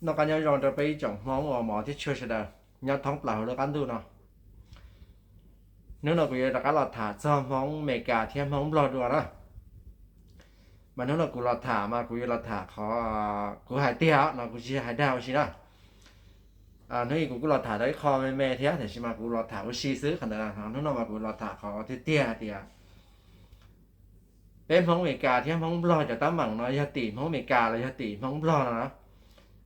Noj qab nyob zoo rau peb ib tsoom Hmoob uas mov thiab tshua sawv daws nyob thoob plaws hauv lub qab ntuj no. Hnub no kuv yuav rov qab los tham txog Hmoob Amelikas thiab Hmoob Nplog dua na. Mas hnub no kuv los tham mas kuv yuav los tham qhov kuv hais tiag no, kuv tsis hais dag ua si na. Hnub ib kuv kuj los tham tau ib qho me me thiab, tiam sis mas kuv los tham ua si xwb qhov ntawd. Hnub no mas kuv los tham qhov tiag tiag hais tias peb Hmoob Amelikas thiab Hmoob Nplog cov teeb meem no yog tim Hmoob Amelikas los yog tim Hmoob Nplog no na.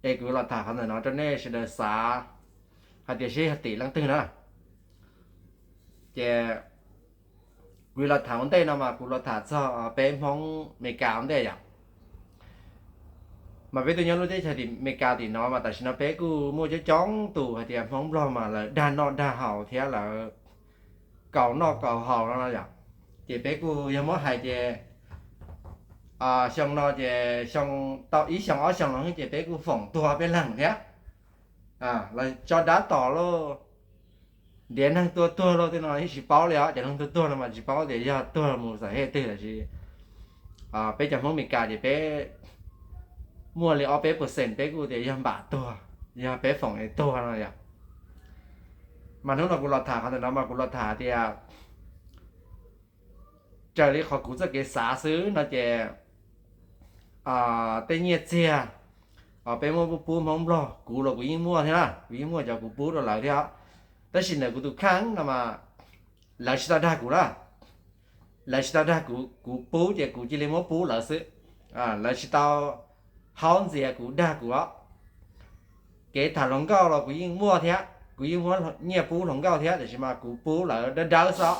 Es kuv los tham qhov ntawm no rau nej sawv daws xav hais tias seb yog tim leej twg na. Ces kuv los tham ua ntej no mas kuv los tham txog peb Hmoob Amelikas ua ntej yom. Mas peb tuaj nyob lub teb chaws Amelikas tim no mas tam sim no peb kuj muaj coob coob tus hais tias Hmoob Nplog mas lawv dag noj dag haus thiab lawv kaus noj kaus haus no no yom. Ces peb kuj yog muab hais ces xyoo no ces xyoo, tau ib xyoo ob xyoo no ces peb kuj foom tuag peb leeg thiab. Los tso dab tom lauj, ntiav neeg tua tuag lauj, tej no yeej tsis paub li os. Cov neeg tua tuag no mas tsis paub tias yog tuag mus xam hej twg, tiam sis peb cov Hmoob Amelikas ces peb muaj li ob peb percent peb kuj tias yog npam tuag, yog peb foom es tuag no yom. Mas hnub no kuv los tham qhov ntawm no mas kuv los tham tias raws li qhov kuv txoj kev xav xwb no ces tej nyiaj txiag peb muab pub Hmoob Nplog, kuv los kuv yeej muaj thiab na, kuv yeej muaj cov kuv pub rau lawv thiab. Tab sis ntawm kuv tus kheej no mas lawv tsis tau dag kuv na. Lawv tsis tau dag kuv, kuv pub ces kuv cia li muab pub lawv xwb. Lawv tsis tau haub ntxias kuv dag kuv os. Kev tham hluas nkauj los kuv yeej muaj thiab, kuv yeej muab nyiaj pub hluas nkauj thiab, tiam sis mas kuv pub lawv dawb dawb xwb.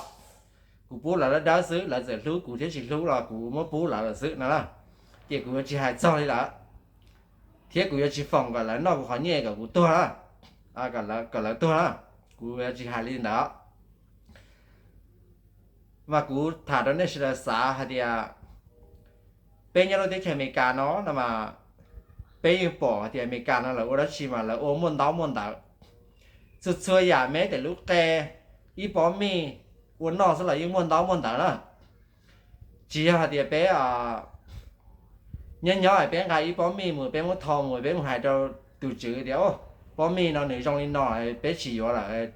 Kuv pub lawv dawb dawb xwb, lawv txawm hlub kuv thiab tsis hlub los kuv muab pub lawv lawm xwb no na. Ces kuv yuav tsis hais txog li lawm, thiab kuv yuav tsis foom kom lawv noj kuv qhov nyiaj kom kuv tuag na, kom lawv tuag na. Kuv yuav tsis hais li ntawd. Mas kuv tham rau nej sawv daws xav hais tias peb nyob lub teb chaws Amelikas no no mas peb yeej pom hais tias Amelikas no lawv ua dab tsi mas lawv ua muaj ntaub muaj ntawv. Txhua txhua yam meb tej lub qe, ib pob mij ua noj xwb los yeej muaj ntaub muaj ntawv na. Tsis yog hais tias peb nyob nyob peb nqa ib pob mij mus peb muab tho mus peb mus hais rau tus tswv tias pob mij no nws zoo li no, peb tsis yuav lawm,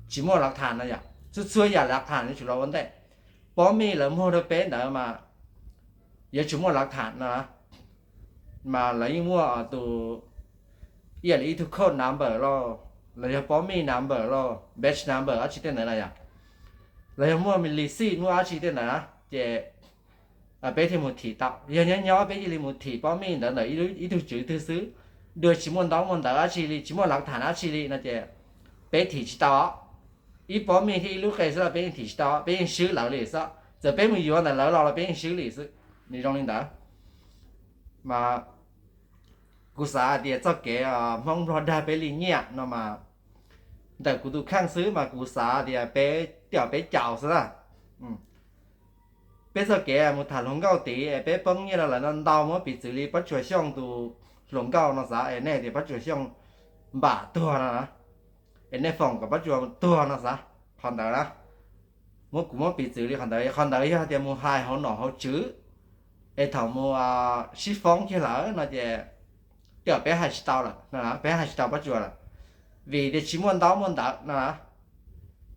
tsis muaj lav tham no yom. Txhua txhua yam lav tham yuav tsum los ua ntej. Pob mij lawv muag rau peb ntawd mas yuav tsum muaj lav tham no. Mas lawv yeej muaj tus, ib yam li ib tug code number los, los yog pob mij number los, batch number dab tsi tej ntawd na yom. Los yog muaj receipt muaj dab tsi tej ntawd na, ces peb thiaj mus thim tau. Yog nyob nyob peb cia li mus thim pob mij ntawd ntawm ib tug tswv twg xwb, dua tsis muaj ntaub muaj ntawv dab tsi li, tsis muaj lav tham dab tsi li no ces peb thim tsis tau. Ib pob mij thiab ib lub qe xwb los peb yeej thim tsis tau, peb yeej swb lawv li xwb. Txawm peb mus yuav ntawm lawv los los peb yeej swb li xwb. Nws zoo li ntawd. Mas kuv xav hais tias txoj kev Hmoob Nplog dag peb li nyiaj no mas ntawm kuv tus kheej xwb mas kuv xav tias peb, tej zaum peb caum xwb na. Peb txoj kev mus tham hluas nkauj tid es peb poob nyiaj rau lawv ntau ntau, muab piv txwv li Pob Tsuas Xyooj tus hluas nkauj no xav, es nej tias Pob Tsuas Xyooj npam tuag no na, es nej foom kom Pob Tsuas tuag no xav, qhov ntawd na. Muab, kuv muab piv txwv li qhov ntawd, qhov ntawd yog tias mus hais hauv nom hauv tswv, es thaum mus sib foob kiag lawm no ces tej zaum peb hais tsis tau lawm, peb hais tsis tau Pob Tsuas lawm, vim tias tsis muaj ntaub muaj ntawv no,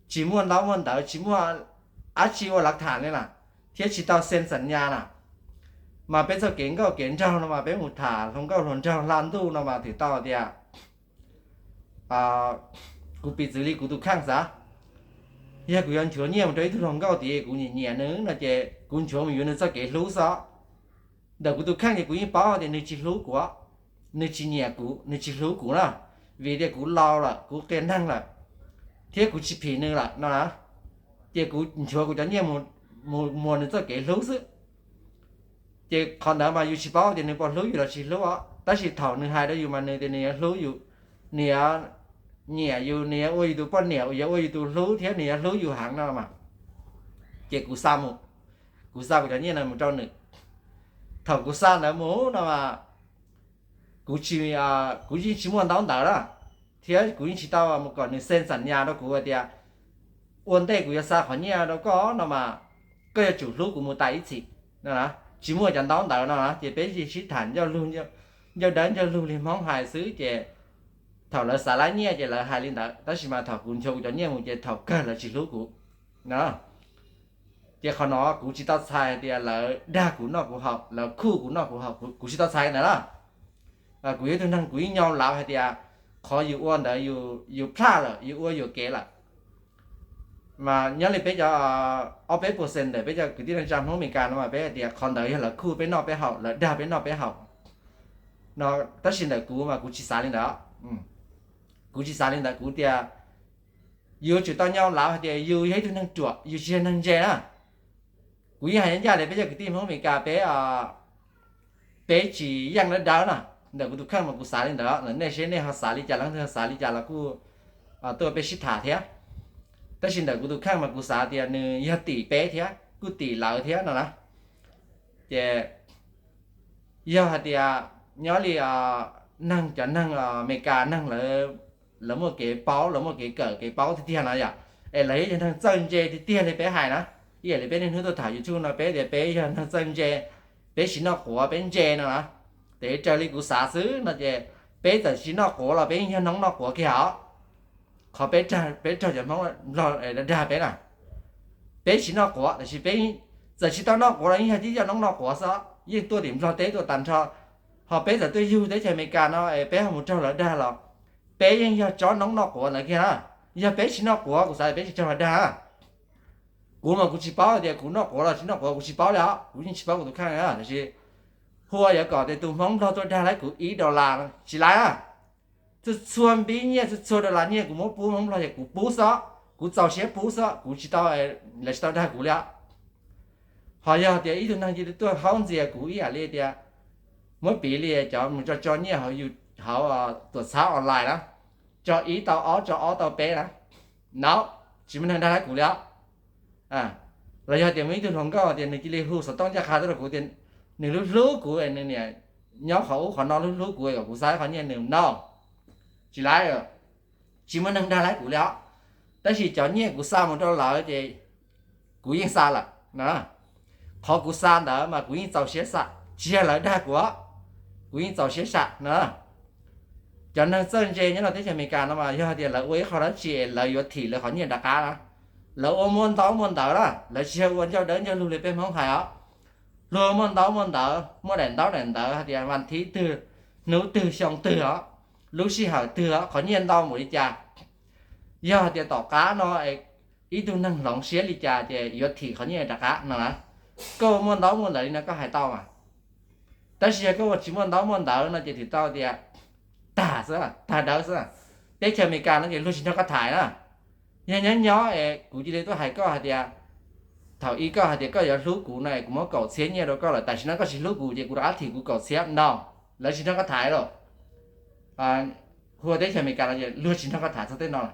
tsis muaj ntaub muaj ntawv, tsis muaj dab tsi ua lav tham li na, thiab tsis tau xees xam nyas na. Mas peb txoj kev nkauj kev nraug no mas peb mus tham hluas nkauj hluas nraug hla ntuj no mas twb tau tias, kuv piv txwv li kuv tus kheej xav, yog kuv yuav nchuav nyiaj mus rau ib tug hluas nkauj tid kuv nyiam nyiam nws no ces kuv nchuav mus yuav nws txoj kev hlub xwb. Ntawm kuv tus kheej ces kuv yeej paub tias nws tsis hlub kuv, nws tsis nyiam kuv, nws tsis hlub kuv na, vim tias kuv laus lawm, kuv qias neeg lawm, thiab kuv tsis phim nws lawm no na. Ces kuv nchuav kuv cov nyiaj mus muas nws txoj kev hlub xwb. Ces qhov ntawd mas yus tsis paub tias nws puas hlub yus los tsis hlub os, tab sis thaum nws hais rau yus mas nws tias nws yuav hlub yus, nws yuav nyiam yus, nws yuav ua yus tus poj niam, yuav ua yus tus hlub thiab nws yuav hlub yus heev no mas, ces kuv xa mus, kuv xa kuv cov nyiaj ntawd mus rau nws. Thaum kuv xa ntawd mus no mas kuv tsis, kuv yeej tsis muaj ntaub ntawv na, thiab kuv yeej tsis tau mus kom nws xees xam nyas rau kuv hais tias ua ntej kuv yuav xa qhov nyiaj rau koj no mas koj yuav tsum hlub kuv mus tas ib txhis no. Tsis muaj cov ntaub ntawv no ces peb yeej sib tham ncauj lug, ncauj dawb ncauj lug li Hmoob hais xwb ces thaum lawv xav lab nyiaj ces lawv hais li ntawd, tab sis mas thaum kuv nchuav kuv cov nyiaj mus ces thaum kawg lawv tsis hlub kuv no. Ces qhov no kuv tsis tau txhais hais tias lawv dag kuv noj kuv haus, lawv khuj kuv noj kuv haus, kuv tsis tau txhais ntawd na. Kuv yog ib tug neeg kuv yeej nyoo lauv hais tias qhov yus ua ntawd yus plaj lawm, yus ua yuam kev lawm. Mas nyob li peb cov ob peb percent ntawm peb cov kwv tij neej tsa Hmoob Amelikas no mas peb hais tias qhov ntawd yog lawv khuj peb noj peb haus, lawv dag peb noj peb haus no. Tab sis ntawm kuv mas kuv tsis xav li ntawd. Kuv tsis xav li ntawd, kuv tias yus tsum tau nyoo lauv hais tias yus yog ib tug neeg ruam, yus tsis yog neeg ntse na. Kuv yeej hais ncaj li peb cov kwv tij Hmoob Amelikas peb, peb tsis yeej dawb dawb na. Ntawm kuv tus kheej mas kuv xav li ntawd, ntawm nej seb nej ho xav li cas los nej ho xav li cas los kuj tuaj peb sib tham thiab. Tab sis ntawm kuv tus kheej mas kuv xav tias nws yog tim peb thiab kuj tim lawv thiab no na. Ces yog hais tias nyob li neeg, cov neeg Amelikas neeg lawv, lawv muaj kev paub, lawv muaj kev kawm kev paub tiag tiag no yom, es lawv yog neeg txawj ntse tiag tiag li peb hais na, ib yam li peb niaj hnub tuaj tham YouTube no peb tias peb yog neeg txawj ntse, peb tsis noj quav peb ntse no na. Ces raws li kuv xav xwb no ces peb txawm tsis noj quav los peb yeej yog noob noj quav kiag os. Qhov peb raug cov Hmoob Nplog dag peb na, peb tsis noj quav tab sis peb txawm tsis tau noj quav los yeej yog tib co noob noj quav xwb, yeej tuaj tim Nplog teb tuaj tag nrho. Ho peb txawm tuaj yug teb chaws Amelikas no es peb ho mus raug lawv dag los peb yeej yog tsob noob noj quav ntawd kiag na. Yog peb tsis noj quav kuv xav tias peb tsis raug lawv dag na. Kuv mas kuv tsis paub tias kuv noj quav los tsis noj quav kuv tsis paub li os, kuv yeej tsis paub kuv tus kheej na. Tab sis hu ua yuav kom tias tus Hmoob Nplog tuaj dag laib kuv ib dollar tsis laib na. Txhua txhua npib nyiaj, txhua txhua dollar nyiaj kuv muab pub Hmoob Nplog ces kuv pub xwb, kuv txaus siab pub xwb, kuv tsis tau, lawv tsis tau dag kuv li os. Ho yog tias ib tug neeg cia li tuaj haub ntxias kuv ib yam li tias muab piv li cov mus tso tso nyiaj hauv, hauv tuam txhab online na, tso ib tau ob, tso ob tau peb na, no tsis muaj neeg dag laib kuv li os. Los yog tias muaj ib tug hluas nkauj tias nws cia li hu xov tooj ncaj qha tuaj rau kuv tias nws hlub hlub kuv, nws niam nyob qhov ub qhov no hlub hlub kuv kom kuv xa qhov nyiaj nws no, tsis laib, tsis muaj neeg dag laib kuv li os. Tab sis cov nyiaj kuv xa mus rau lawv ces kuv yeej xa lawm na. Qhov kuv xa ntawd mas kuv yeej txaus siab xa, tsis yog lawv dag kuv, kuv yeej txaus siab xa na. Cov neeg txawj ntse nyob rau teb chaws Amelikas no mas yog tias lawv ua ib qho dab tsi es lawv yuav thim lawv qhov nyiaj rov qab na, lawv ua muaj ntaub muaj ntawv na, lawv tsis yog ua ncauj dawb ncauj lug li peb Hmoob hais os. Luag muaj ntaub muaj ntawv, muaj daim ntaub daim ntawv hais tias vas thib twg, hnub twg xyoo twg os, lub sij hawm twg os, qhov nyiaj ntau npaum li cas. Yog hais tias tom qab no ib tug neeg hloov siab li cas ces yuav thim qhov nyiaj rov qab no na. Koj muaj ntaub muaj ntawv li no koj hais tau mas. Tab sis yog koj ua tsis muaj ntaub muaj ntawv no ces thim tau tias tag xwb, tag dawb xwb. Teb chaws Amelikas no ces luag tsis nrog koj tham na. Yog nyob nyob es kuv cia li tuaj hais koj hais tias, thaum ub koj hais tias koj yuav hlub kuv no es kuv muab kaum txhiab nyiaj rau koj lawm, tam sim no koj tsis hlub kuv ces kuv rov qab thim kuv kaum txhiab no, lawv tsis nrog koj tham lawm. Hu ua teb chaws Amelikas no ces luag tsis nrog koj tham txog tej no lawm.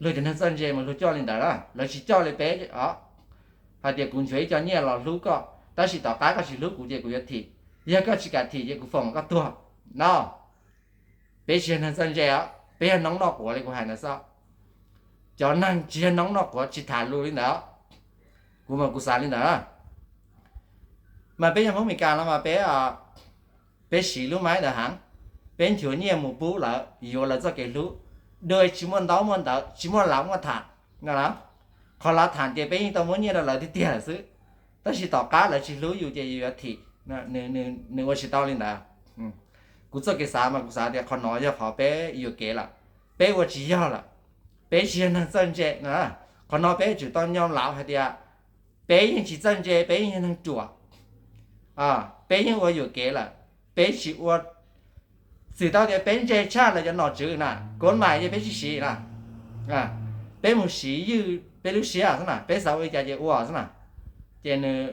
Luag cov neeg txawj ntse mas luag coj li ntawd na, lawv tsis coj li peb os. Hais tias kuv nchuav ib co nyiaj los hlub koj, tab sis tom qab koj tsis hlub kuv ces kuv yuav thim. Yog koj tsis kam thim ces kuv foom koj tuag no. Peb tsis yog neeg txawj ntse os, peb yog noob noj quav li kuv hais ntawd xwb. Cov neeg tsis yog noob noj quav tsis tham lus li ntawd. Kuv mas kuv xav li ntawd. Mas peb yog Hmoob Amelikas no mas peb, peb siv lub maib ntawd heev, peb nchuav nyiaj mus pub lawv, yuav lawv txoj kev hlub, dua tsis muaj ntaub muaj ntawv, tsis muaj lav muaj tham no. Qhov lav tham ces peb yeej tau muab nyiaj rau lawv tiag tiag lawm xwb, tab sis tom qab lawv tsis hlub yus ces yus yuav thim, nws ua tsis tau li ntawd. Kuv txoj kev xav mas kuv xav tias qhov no yog qhov peb yuam kev lawm, peb ua tsis yog lawm, peb tsis yog neeg txawj ntse na. Qhov no peb tsum tau nyoo lauv hais tias peb yeej tsis txawj ntse, peb yeej yog neeg ruam, peb yeej ua yuam kev lawm, peb tsis ua, txwm tau tias peb ntse tshaj lawv cov nom tswv na, kov mais ces peb tsis siv na, peb mus siv ywj peb lub siab xwb na, peb xav ua li cas ces ua xwb na. Ces nws,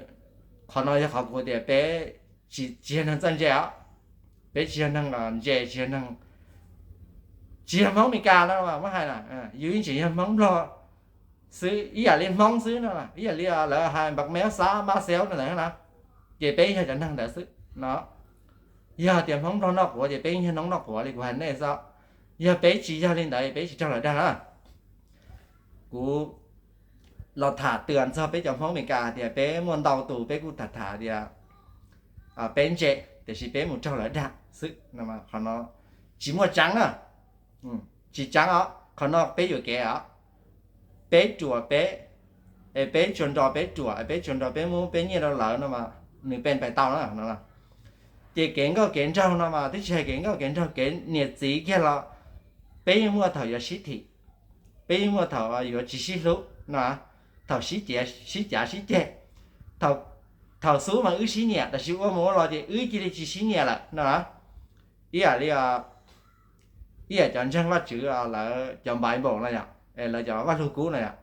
qhov no yog qhov kuv tias peb tsis yog neeg txawj ntse os, peb tsis yog neeg ntse, tsis yog neeg, tsis yog Hmoob Amelikas no muab hais na, yus yeej tseem yog Hmoob Nplog xwb, ib yam li Hmoob xwb no, ib yam li lawv hais npam mev xab mab xeeb no ntawd na, ces peb yog cov neeg ntawd xwb no. Yog tias Hmoob Nplog noj quav ces peb yog noob noj quav li kuv hais nej xwb. Yog peb tsis yog li ntawd peb tsis raug lawv dag na. Kuv los tham twam txog peb cov Hmoob Amelikas hais tias peb muaj ntau tus peb kuj tham tham tias peb ntse, tiam sis peb mus raug lawv dag xwb no, qhov no tsis muaj tseeb na. Tsis tseeb os, qhov no peb yuam kev os. Peb ruam peb, es peb tsuas nrog peb ruam, peb tsuas nrog peb muab peb nyiaj rau lawv no mas nws pes pais tau na no. Ces kev nkauj kev nraug no mas twb tsis hais kev nkauj kev nraug, kev niam txiv kiag los peb yeej muaj thaum yuav sib thim, peb yeej muaj thaum yuav tsis sib hlub no, thaum sib cav sib ceg. Thaum xub mas wb sib nyiam, tab sis ua mus ua los ces wb cia li tsis sib nyiam lawm no. Ib yam li, ib yam cov ntseeg Vajtswv lawv cov Bible no yom, lawv cov Vaj Lug Kub no yom,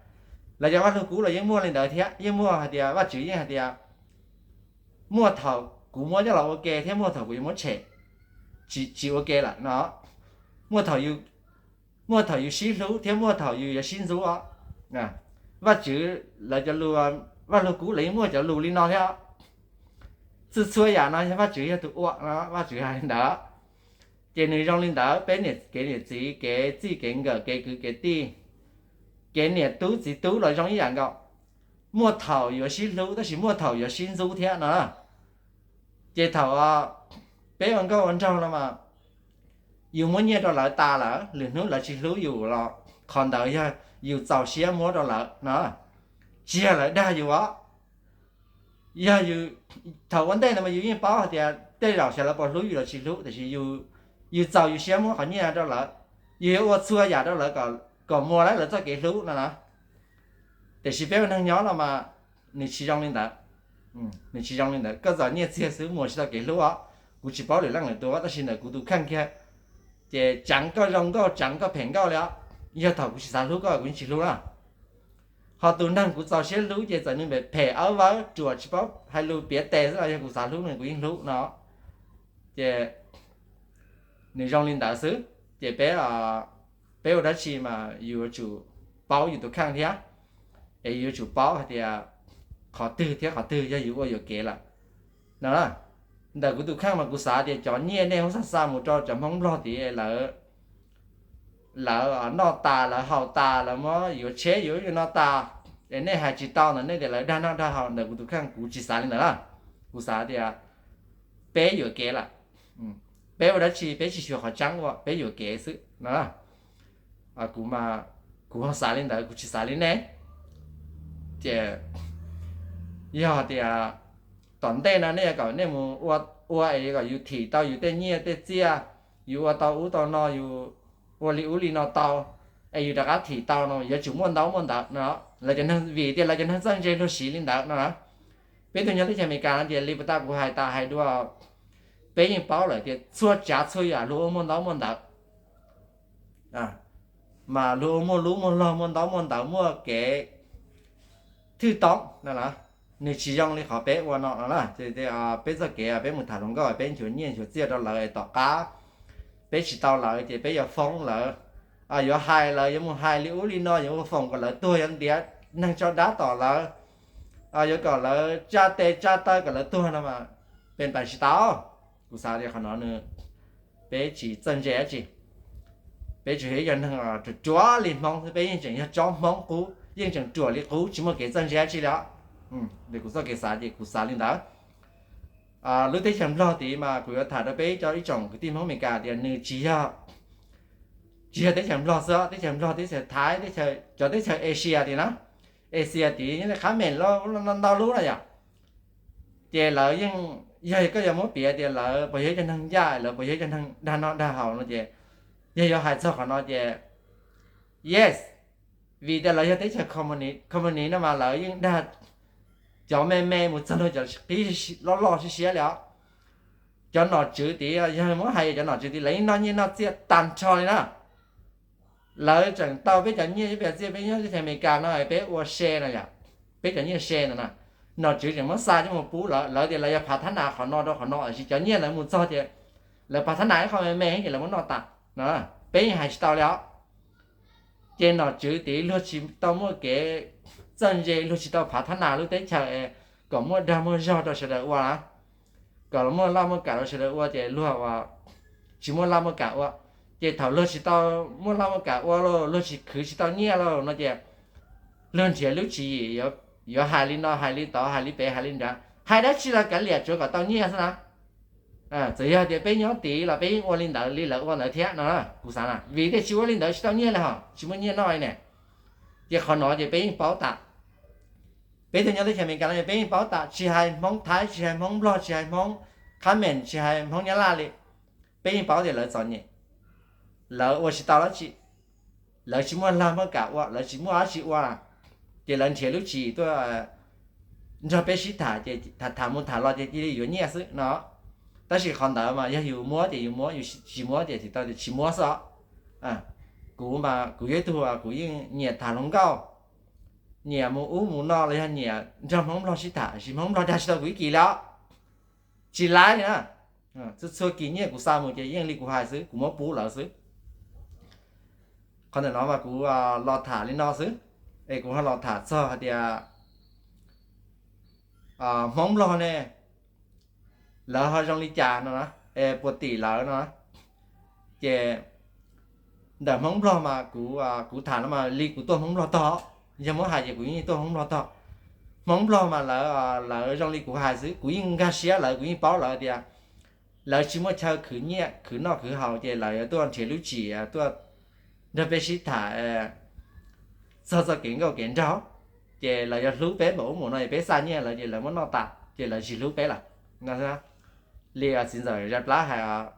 lawv cov Vaj Lug Kub los yeej muaj li ntawd thiab, yeej muaj hais tias Vajtswv yeej hais tias muaj thaum kuv muab coj los ua ke thiab muaj thaum kuv yuav muab tshem, tsis ua ke lawm no. Muaj thaum, muaj thaum yus sib hlub thiab muaj thaum yus yuav sib ntxub os. Vajtswv lawv cov lus, Vaj Lug Kub lawv yeej muaj cov lus li no thiab. Txhua txhua yam no yog Vajtswv yog tus ua no, Vajtswv hais li ntawd. Ces nws zoo li ntawd, peb kev niam txiv, kev txij kev nkawm, kev kwv kev tij, kev niam tub txiv tub los zoo ib yam nkaus. Muaj thaum yuav sib hlub tab sis muaj thaum yuav sib ntxub thiab no. Ces thaum peb ua nkauj ua nraug no mas yus muab nyiaj rau lawv tas lawm, lwm hnub lawv tsis hlub yus los qhov ntawd yog yus txaus siab muab rau lawv no, tsis yog lawv dag yus os. Yog yus, thaum ua ntej no mas yus yeej paub hais tias tej zaum xyov lawv puas hlub yus los tsis hlub, tiam sis yus txaus yus siab muab qhov nyiaj rau lawv, yus yuav ua txhua yam rau lawv kom muaj lawv txoj kev hlub no na. Tiam sis peb ua neeg nyob no mas nws tsis zoo li ntawd. Nws tsis zoo li ntawd, koj txom nyiaj txiag xwb muaj tsis tau kev hlub os. Kuv tsis paub lwm leej lwm tus tab sis ntawm kuv tus kheej kiag, ces tseev koj zoo nkauj tseev koj phem nkauj li os, yog thaum kuv tsis xav hlub koj kuv yeej tsis hlub na. Ho tus neeg kuv txaus siab hlub ces txawm nws phem phem awb vawb ruam tsis paub hais lus piav tes xwb los yog kuv xav hlub nws kuv yeej hlub no. Ces nws zoo li ntawd xwb. Ces peb, peb ua dab tsi mas yus yuav tsum paub yus tus kheej thiab, es yus yuav tsum paub hais tias qhov twg thiab qhov twg yog yus ua yuam kev lawm no. Ntawm kuv tus kheej mas kuv xav tias cov nyiaj nej muab xa xa mus rau cov Hmoob Nplog tid, lawv noj tas lawv haus tas lawv muab yuav tsheb yuav no tas, es nej hais tsis tau ntawm nej tias lawv dag noj dag haus, ntawm kuv tus kheej kuv tsis xav li ntawd na. Kuv xav tias peb yuam kev lawm, peb ua dab tsi peb tsis xyuas qhov tseeb ua, peb yuam kev xwb no. Kuv, kuv ho xav li ntawd, kuv tsis xav li nej. Ces yog tias tom ntej no nej yuav kom nej mus ua es yuav kom yus thim tau yus tej nyiaj tej txiaj, yus ua tau ub tau no, yus ua li ub li no tau, es yus rov qab thim tau no yuav tsum muaj ntau muaj ntawd no. Lawv cov neeg, vim tias lawv cov neeg txawj ntse luag siv li ntawd no na. Peb tug nyob teb chaws Amelikas no ces li puas tas kuv hais tas hais dua, peb yeej paub lawm tias txhua tsav txhua yam luag ua muaj ntau muaj ntawd, mas luag ua muaj lub muaj log muaj ntau muaj ntawd muaj kev thwj toob no na. Nws tsis zoo li qhov peb ua no no na. Peb txoj kev peb mus tham hluas nkauj peb nchuav nyiaj nchuav txiaj rau lawv es tom qab peb tsis tau lawv ces peb yuav foob lawv, yuav hais lawv, yuav mus hais li ub li no, yuav mus foom kom lawv tuag, yuav ntiav neeg tso dab tom lawv, yuav kom lawv tsa tes tsa taw kom lawv tuag no mas peb pais tsis tau. Kuv xav tias qhov no nws, peb tsis txawj ntse dab tsi. Peb tsuas yog ib co neeg ruam ruam li Hmoob xwb, peb yeej tseem yog tsob Hmoob qub, yeej tseem ruam li qub, tsis muaj kev txawj ntse dab tsi li os. Kuv txoj kev xav ces kuv xav li ntawd. Lub teb chaws Nplog tid mas kuv yuav tham rau peb cov ib tsoom kwv tij Hmoob Amelikas tias nws tsis yog, tsis yog teb chaws Nplog xwb, teb chaws Nplog, teb chaws Thaib, cov teb chaws Asia tid na. Asia tid nyob li qhab mem ntau lub na yom. Ces lawv yeej, yog koj yuav muab piav tias lawv puas yog ib co neeg ncaj, lawv puas yog ib co neeg dag noj dag haus no ces, yog yuav hais txog qhov no ces yes, vim tias lawv yog teb chaws communist no mas lawv yeej dag cov me me mus txog rau cov qib loj loj siab siab li os. Cov nom tswv tid, yog muab hais cov nom tswv tid lawv yeej noj nyiaj noj txiaj tag nrho li na. Lawv tseem tau peb cov nyiaj, peb cov txiaj, peb nyob teb chaws Amelikas no peb ua se no yom, peb cov nyiaj se no na, nom tswv tseem muab xa coj mus pub lawv, lawv tias lawv yuav phav thab nas qhov no rau qhov no, tiam sis cov nyiaj lawv mus txog ces lawv phav thab nas ib qho me me ces lawv muab noj tas. Peb yeej hais tsis tau li os. Ces nom tswv tid luag tsis tau muaj kev txawj ntse, luag tsis tau phav thab nas lub teb chaws kom muaj dag muaj zog rau sawv daws ua na, kom muaj laj muaj kam rau sawv daws ua ces luag tsis muaj laj muaj kam ua. Ces thaum luag tsis tau muaj laj muaj kam ua lauj, luag tsis khwv tsis tau nyiaj lauj no ces luag nrhiav lub tswv yim yuav hais li no hais li tod hais li pem hais li nrad, hais dab tsi los kav liam tsuav kom tau nyiaj xwb na. Txawm yog tias peb nyob tid los peb yeej ua li ntawd li lawv ua ntawd thiab no. Kuv xav na, vim tias tsis ua li ntawd tsis tau nyiaj li hos, tsis muaj nyiaj noj li ne. Ces qhov no ces peb yeej paub tas, peb tug nyob teb chaws Amelikas no peb yeej paub tas, tsis hais Hmoob Thaib, tsis hais Hmoob Nplog, tsis hais Hmoob Khames, tsis hais Hmoob Nyab Laj li, peb yeej paub tias lawv txom nyem, lawv ua tsis tau dab tsi, lawv tsis muaj lag muaj kam ua, lawv tsis muaj dab tsi ua, ces lawv nrhiav lub tsis tuaj nrog peb sib tham, ces tham mus tham los ces cia li yuav nyiaj xwb no. Tab sis qhov ntawd mas yog yus muab ces yus muab, yus tsis muab ces tsis tau, tsis muab xwb os. Kuv mas kuv yog ib tug kuv yeej nyiam tham hluas nkauj, nyiam mus ub mus no los yog nyiam nrog Hmoob Nplog sib tham, tab sis Hmoob Nplog dag tsis tau kuv ib kis li os. Tsis laib li na. Txhua txhua kis nyiaj kuv xa mus ces yeej li kuv hais xwb, kuv muab pub lawv xwb. Qhov ntawm no mas kuv los tham li no xwb, es kuv ho los tham txog hais tias Hmoob Nplog ne, lawv ho zoo li cas no, es puas tim lawv no. Ces ntawm Hmoob Nplog mas kuv, kuv tham no mas li kuv tuaj Hmoob Nplog tog, yog muab hais ces kuv yeej tuaj Hmoob Nplog tog. Hmoob Nplog mas lawv, lawv zoo li kuv hais xwb, kuv yeej nkag siab lawv, kuv yeej paub lawv tias lawv tsis muaj chaw khwv nyiaj khwv noj khwv haus ces lawv yuav tuaj nrhiav lub tsis tuaj nrog peb sib tham txog txoj kev nkauj kev nraug, ces lawv yuav hlub peb npaum ub npaum no es peb xa nyiaj lawv ces lawv muab noj tas ces lawv tsis hlub peb lawm. Li txiv ntxawm Zaj Plab hais,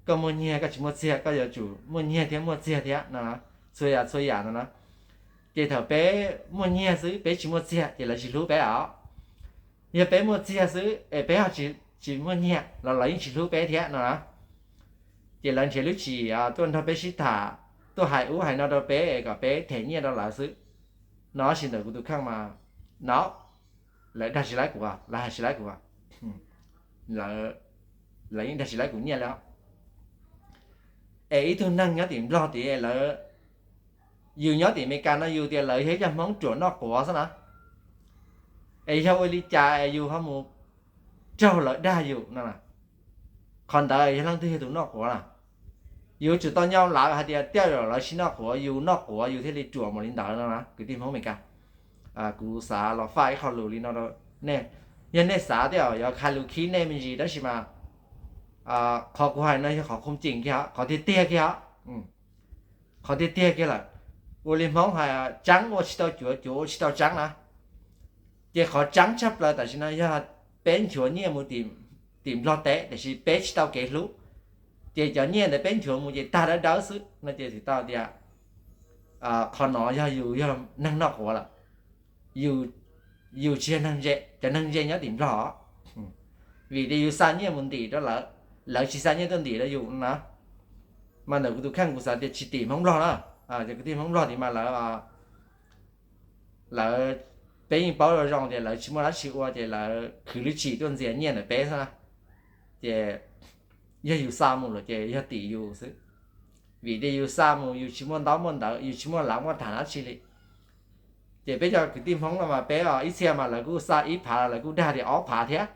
koj muaj nyiaj koj tsis muaj txiag, koj yuav tsum muaj nyiaj thiab muaj txiag thiab no, txhua yam txhua yam no na. Ces thaum peb muaj nyiaj xwb peb tsis muaj txiag ces lawv tsis hlub peb os. Yog peb muaj txiag xwb es peb ho tsis muaj nyiaj los lawv yeej tsis hlub peb thiab no na. Ces lawv nrhiav lub tsis tuaj nrog peb sib tham, tuaj hais ub hais no rau peb es kom peb them nyiaj rau lawv xwb no. Tab sis ntawm kuv tus kheej mas no, lawv dag tsis laib kuv, lawv hais tsis laib kuv, lawv yeej dag tsis laib kuv nyiaj li os. Es ib tug neeg nyob tim Nplog tid lawv, yus nyob tim Amelikas no yus tias lawv yog ib co Hmoob ruam noj quav xwb na, es yog ua li cas es yus ho mus raug lawv dag yus no? Qhov ntawd yog leej twg yog tus noj quav na? Yus tsum tau nyob lawv hais tias tej zaum lawv tsis noj quav, yus noj quav yus thiaj li ruam mus li ntawd no na kwv tij Hmoob Amelikas. Kuv xav los faj ib qho lus li no rau nej, yog nej xav tej zaum yuav hais lus khib nej me ntsis tab sis mas qhov kuv hais no yog qhov khoom ceem kiag, qhov tiag tiag kiag, qhov tiag tiag kiag lawm. Ua li Hmoob hais tseeb ua tsis tau cuav, cuav ua tsis tau tseeb na. Ces qhov tseeb tshaj plaws tam sim no yog peb nchuav nyiaj mus tim Nplog teb tiam sis peb tsis tau kev hlub, ces cov nyiaj ntawd peb nchuav mus ces tag dawb dawb xwb no ces txhais tau tias qhov no yog yus yog neeg noj quav lawm, yus tsis yog neeg ntse, cov neeg ntse nyob tim Nplog. Vim tias yus xa nyiaj mus ntim rau lawv, lawv tsis xa nyiaj tuaj ntim rau yus na. Mas ntawm kuv tus kheej kuv xav tias tsis tim Hmoob Nplog na, ces kwv tij Hmoob Nplog tid mas lawv, lawv, peb yeej paub zoo zoo tias lawv tsis muaj dab tsi ua ces lawv khwv lub tsis tuaj ntxias nyiaj ntawm peb xwb na. Ces yog yus xa mus lawm ces yog tim yus xwb. Vim tias yus xa mus yus tsis muaj ntaub muaj ntawv, yus tsis muaj lav muaj tham dab tsi li. Ces peb cov kwv tij Hmoob no mas peb ib txhia mas lawv kuj xa ib phav los lawv kuj dag tias ob phav thiab.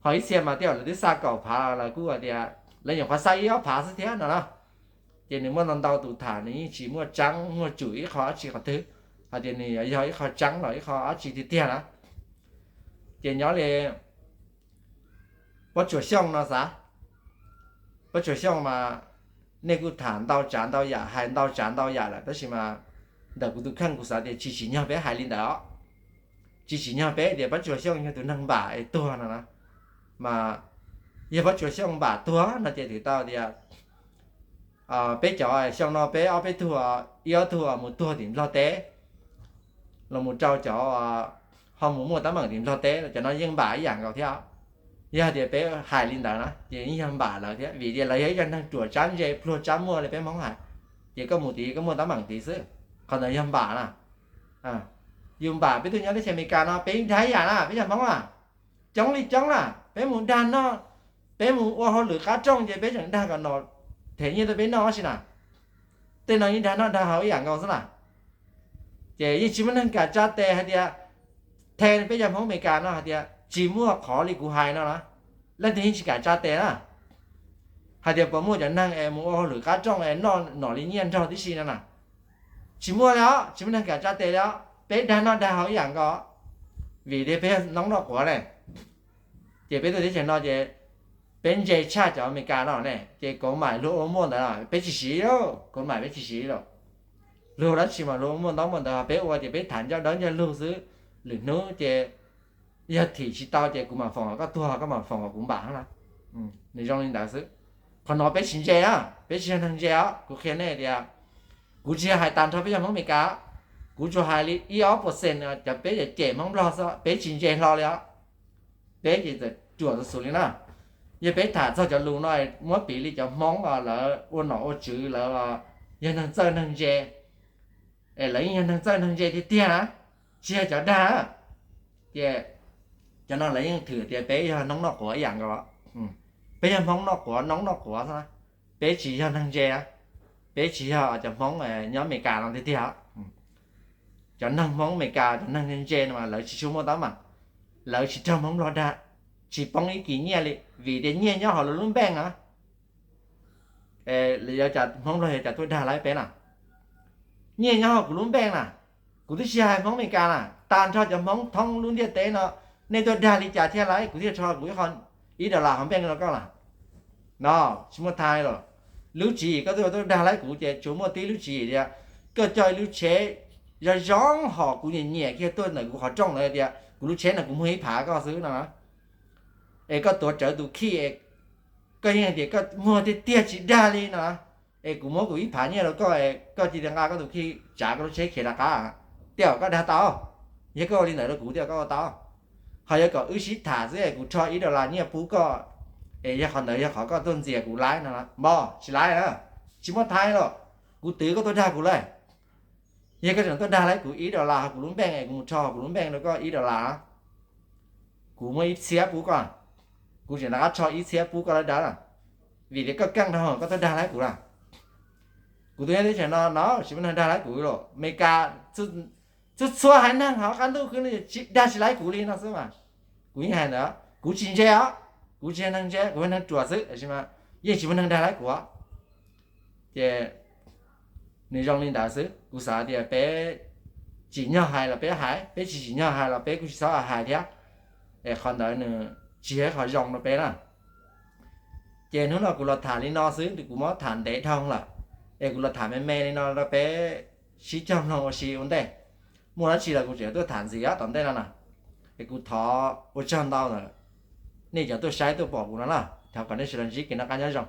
Ho ib txhia mas tej zaum lawv twb xa kaum phav los lawv kuj hais tias lawv nyuam qhuav xa ib ob phav xwb thiab no na. Ces nws muaj ntau ntau tus tham nws yeej tsis muaj tseeb muaj tsum ib qho dab tsi qhov twg, hais tias nws yog ib qho tseeb los ib qho dab tsi tiag tiag na. Ces nyob li Pob Tsuas Xyooj no xav, Pob Tsuas Xyooj mas nej kuj tham ntau tsav ntau yam, hais ntau tsav ntau yam lawm tab sis mas ntawm kuv tus kheej kuv xav tias tsis tsim nyog peb hais li ntawd os. Tsis tsim nyog peb tias Pob Tsuas Xyooj yog tus neeg npam es tuag no na. Mas yog Pob Tsuas Xyooj npam tuag no ces txhais tau tias peb cov xyoo no peb ob peb tug, ib ob tug mus tuag tim Nplog teb, los mus rau cov ho mus muaj teeb meem tim Nplog teb, cov no yeej npam ib yam nkaus thiab. Yog tias peb hais li ntawd na ces yeej yog npam lawv thiab, vim tias lawv yog ib co neeg ruam tsab ntse pluag tsab muaj li peb Hmoob hais, ces koj mus tid koj muaj teeb meem tid xwb. Qhov ntawd yog npam na. Yus npam peb tuaj nyob teb chaws Amelikas no peb yeej dag ib yam na, peb cov Hmoob na, coob li coob na, peb mus dag noj, peb mus ua hauj lwm qab rooj ces peb tseem dag kom nom them nyiaj tuaj peb noj tab sis na, tej no yeej dag noj dag haus ib yam nkaus xwb na. Ces yeej tsis muaj neeg kam tsa tes hais tias, the peb cov Hmoob Amelikas no hais tias tsis muaj qhov li kuv hais no na, leej twg yeej tsis kam tsa tes na. Hais tias puas muaj cov neeg es mus ua hauj lwm qab rooj es noj nom li nyiaj nrog tib si no na, tsis muaj li os, tsis muaj neeg kam tsa tes li os, peb dag noj dag haus ib yam nkaus. Vim tias peb yog noob noj quav ne, ces peb tuaj teb chaws no ces peb ntse tshaj cov Amelikas no ne, ces kov mais luag ua muaj ntawd peb tsis siv, kov mais peb tsis siv lawm. Luag dab tsi mas luag ua muaj ntaub muaj ntawv, peb ua ces peb tham ncauj dawb ncauj lug xwb. Lwm hnub ces yog thim tsis tau ces kuv mam foom koj tuag, koj mam foom kuv npam na. Nws zoo li ntawd xwb. Qhov no peb tsis ntse, peb tsis yog neeg ntse os. Kuv qhia nej tias, kuv tsis yog hais tag nrho peb yog Hmoob Amelikas, kuv tsuas hais li ib ob percent cov peb cem Hmoob Nplog xwb, peb tsis ntse hlo li os. Peb ces txawm ruam xus li na. Yog peb tham txog cov lus no, muab piv li cov Hmoob lawv ua nom ua tswv, lawv yog neeg txawj neeg ntse, es lawv yeej yog neeg txawj neeg ntse tiag tiag na, tsis yog cov dag. Ces cov no lawv yeej thwm tias peb yog noob noj quav ib yam nkaus. Peb yog Hmoob noj quav, noob noj quav xwb, peb tsis yog neeg ntse. Peb tsis yog cov Hmoob nyob Amelikas no tiag tiag. Cov neeg Hmoob Amelikas, cov neeg ntse no mas lawv tsis tshua muaj teeb meem, lawv tsis raug Hmoob Nplog dag, tsis poob ib kis nyiaj li, vim tias nyiaj nyob hauv lawv lub npeej na. Yuav cas Hmoob Nplog yuav cas tuaj dag laib peb na? Nyiaj nyob hauv kuv lub npeej na. Kuv twb tsis hais Hmoob Amelikas na, tag nrho cov Hmoob thoob lub ntiaj teb no, nej tuaj dag li cas thiaj laib kuv thiaj tso kuv ib qho ib dollar hauv npeej rau koj na? No tsis muaj tha li lawm. Lub tswv yim koj tuaj, tuaj dag laib kuv ces tsuas muaj tib lub tswv yim tias koj coj ib lub tsheb zoo zoo hom kuv nyiam nyiam kiag tuaj ntawm kuv qhov rooj ntawd tias kuv lub tsheb no kuv muag ib phav koj xwb no. Es koj tuav rawv tus khij, koj yeej hais tias koj muag tiag tiag tsis dag li no, es kuv muab kuv ib phav nyiaj rau koj, koj cia li nqa koj tus khij tsav koj lub tsheb khiav rov qab, tej zaum koj dag tau. Yog koj ua li ntawd rau kuv tej zaum koj ua tau. Ho yuav kom wb sib tham xwb es kuv rho ib dollar nyiaj pub koj, es yog qhov ntawd yog qhov koj tuaj ntxias kuv laib no, npog tsis laib na. Tsis muaj tha li lawm. Kuv twv koj tuaj dag kuv lawm. Yog koj tseem tuaj dag laib kuv ib dollar hauv kuv lub npeej es kuv mus rho hauv kuv lub npeej rau koj ib dollar, kuv muab ib txhiab pub koj, kuv tseem rov qab rho ib txhiab pub koj dawb dawb na. Vim tias koj keej dhau koj tuaj dag laib kuv na. Kuv tus nyob teb chaws no no tsis muaj neeg dag laib kuv li lawm. Amelikas txhua txhua haiv neeg hauv qab ntuj khwb no dag tsis laib kuv li no xwb mas. Kuv yeej hais ntawd, kuv tsis ntse os, kuv tsis yog neeg ntse, kuv yog neeg ruam xwb, tiam sis mas yeej tsis muaj neeg dag laib kuv os. Ces nws zoo li ntawd xwb, kuv xav tias peb tsim nyog hais los peb hais, peb tsis tsim nyog hais los peb kuj tsis txhob hais thiab. Es qhov ntawd nws tsis yog ib qho zoo rau peb na. Ces hnub no kuv los tham li no xwb, kuv muab tham ntev dhau lawm, es kuv los tham me me li no rau peb sib cog mloog ua si ua ntej. Muaj dab tsi los kuv tseem tuaj tham ntxiv tom ntej no na. Es kuv thov ua tsaug ntau lawm, nej cov tuaj saib tuaj pom kuv no na, thov kom nej sawv daws ntsib kev noj qab nyob zoo.